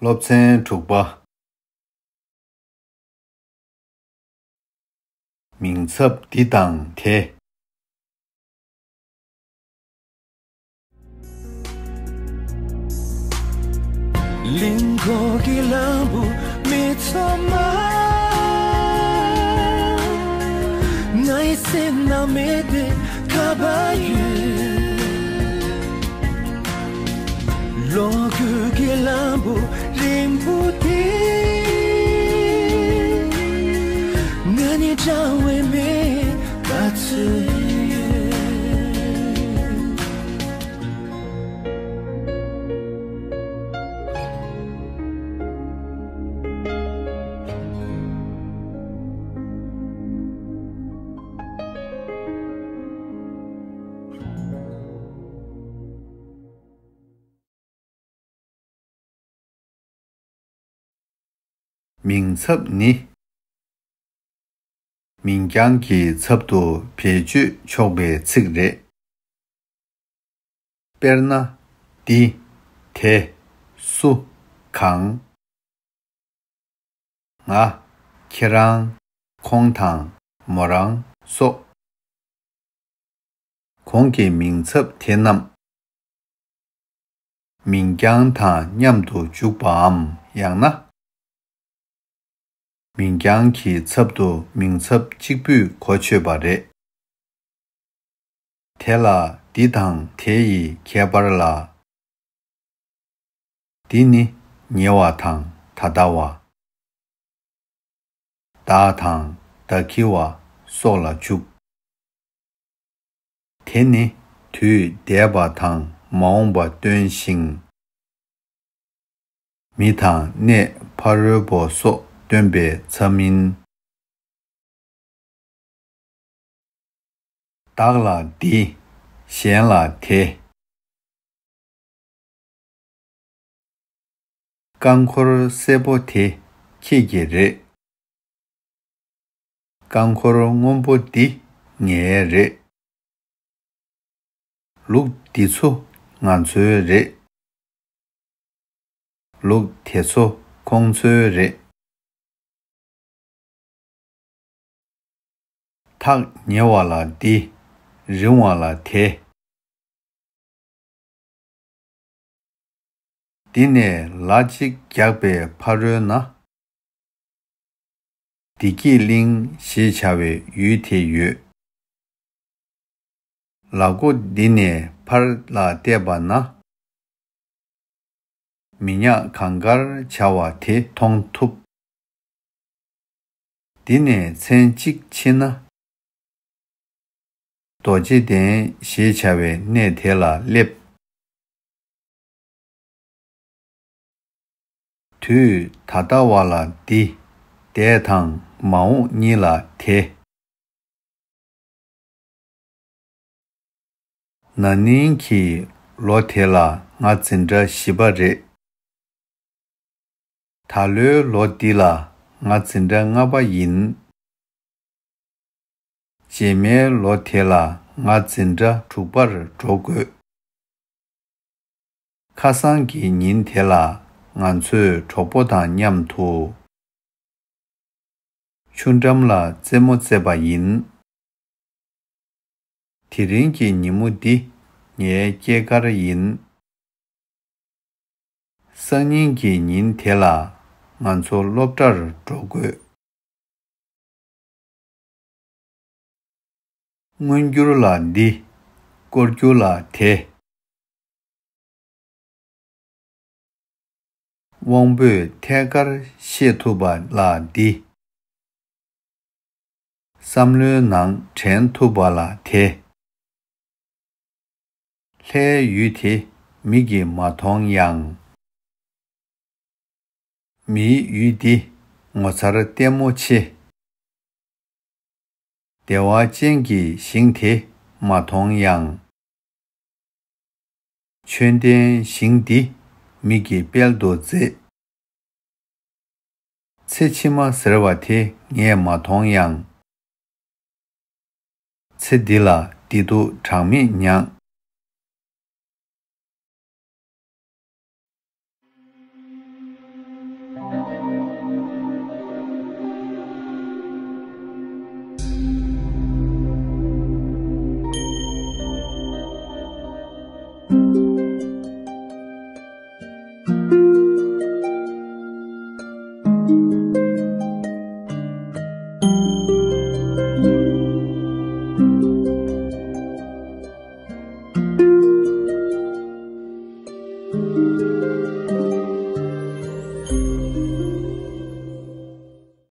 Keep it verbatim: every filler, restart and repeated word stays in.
སློབ་ཚན་དྲུག་པ། མིང་ཚབ་འདི་དང་དེ། གླིང་སྐོར་གྱི་གླང་པོ་མི་ཚོགས་མ། ང་ཡི་སེམས་ནང་མེད་པའི་ཁ་བ་ཡོད། ལོ་རྒྱུས་ཀྱི་གླང་པོ་རིང་པོ་དེ། ང་ནི་གྲང་བའི་མེ་ལྟར་ཚོས་ཡོད། མིང་ཚབ་ནི། མིང་རྐྱང་གི་ཚབ་ཏུ་བེད་སྤྱོད་ཆོག་པའི་ཚིག་རེད། དཔེར་ན། འདི། དེ། སུ། གང་། ང་། ཁྱེད་རང་། ཁོང་དང་། མོ་རང་། སོགས། གོང་གི་མིང་ཚབ་དེ་རྣམས། མིང་རྐྱང་དང་མཉམ་དུ་འཇུག་པའམ་ཡང་ན། མིང་རྐྱང་གི་ཚབ་ཏུ་མིང་ཚབ་གཅིག་པུས་གོ་ཆོད་པ་རེད། དེ་ལ་འདི་དང་དེ་ཡི་ཁྱད་པར་ལ། འདི་ནི་ཉེ་བ་དང་ད་ལྟ་བ། བདག་དང་བདག་གི་བ་སོགས་ལ་འཇུག་དེ་ནི་དུས་འདས་པ་དང་མ་འོངས་པ་སྟོན་ཞིང་། མི་དང་གནས་ཕ་རོལ་པོ་སོགས་སྟོན་པའི་མཚམས་ཡིན། བདག་ལ་འདི། གཞན་ལ་དེ། རྐང་འཁོར་སེར་པོ་དེ་ཁྱེད་ཀྱི་རེད། རྐང་འཁོར་སྔོན་པོ་འདི་ངའི་རེད། ལུག་འདི་ཚོ་ང་ཚོའི་རེད། ལུག་དེ་ཚོ་ཁོང་ཚོའི་རེད། ཐག་ཉེ་བ་ལ་འདི། རིང་བ་ལ་དེ། འདི་ནས་ལ་གཅིག་རྒྱག་པའི་ཕ་རོལ་ན། བདེ་སྐྱིད་གླིང་ཞེས་བྱ་བའི་ཡུལ་དེ་ཡོད། ལ་མགོ་འདི་ནས་ཕར་ལ་བལྟས་པ་ན། མི་ཉག་གངས་དཀར་བྱ་བ་དེ་མཐོང་ཐུབ། འདི་ནས་མཚན་གཅིག་ཕྱིན་ན། རྡོ་རྗེ་གདན་ཞེས་བྱ་བའི་གནས་དེ་ལ་སླེབས། དུས་ད་ལྟ་བ་ལ་འདི། འདས་དང་མ་འོངས་གཉིས་ལ་དེ། ན་ནིང་གི་ལོ་དེ་ལ་ང་འཛིན་གྲྭ་བཞི་པ་རེད། ད་ལོའི་ལོ་འདི་ལ་ང་འཛིན་གྲྭ་ལྔ་པ་ཡིན། རྗེས་མའི་ལོ་དེ་ལ་ང་འཛིན་གྲྭ་དྲུག་པར་འགྲོ་དགོས། ཁ་སང་གི་ཉིན་དེ་ལ་ང་ཚོས་གྲོགས་པོ་དང་མཉམ་དུ་ཆུ་འགྲམ་ལ་རྩེད་མོ་རྩེས་པ་ཡིན། དེ་རིང་གི་ཉིན་མོ་འདི་ངའི་སྐྱེས་སྐར་ཡིན། སང་ཉིན་གྱི་ཉིན་དེ་ལ་ང་ཚོ་སློབ་གྲྭར་འགྲོ་དགོས། མངོན་གྱུར་ལ་འདི། བསྐོར་གྱུར་ལ་དེ། དབང་པོས་ཐད་ཀར་ཤེས་ཐུབ་པ་ལ་འདི། བསམ་བློའི་ནང་དྲན་ཐུབ་པ་ལ་དེ། ལྷའི་ཡུལ་དེ་མིག་གིས་མ་མཐོང་ཡང་། མིའི་ཡུལ་འདི་ངོ་མཚར་ལྟད་མོ་ཆེ། བདེ་བ་ཅན་གྱི་ཞིང་དེ་མ་མཐོང་ཡང་། ཆོས་ལྡན་ཞིང་འདི་མིག་གིས་དཔལ་དུ་མཛེས། ཚེ་ཕྱི་མ་ཟེར་བ་དེ་ངས་མ་མཐོང་ཡང་། ཚེ་འདི་ལ་བདེ་སྡུག་གྲངས་མེད་མྱངས།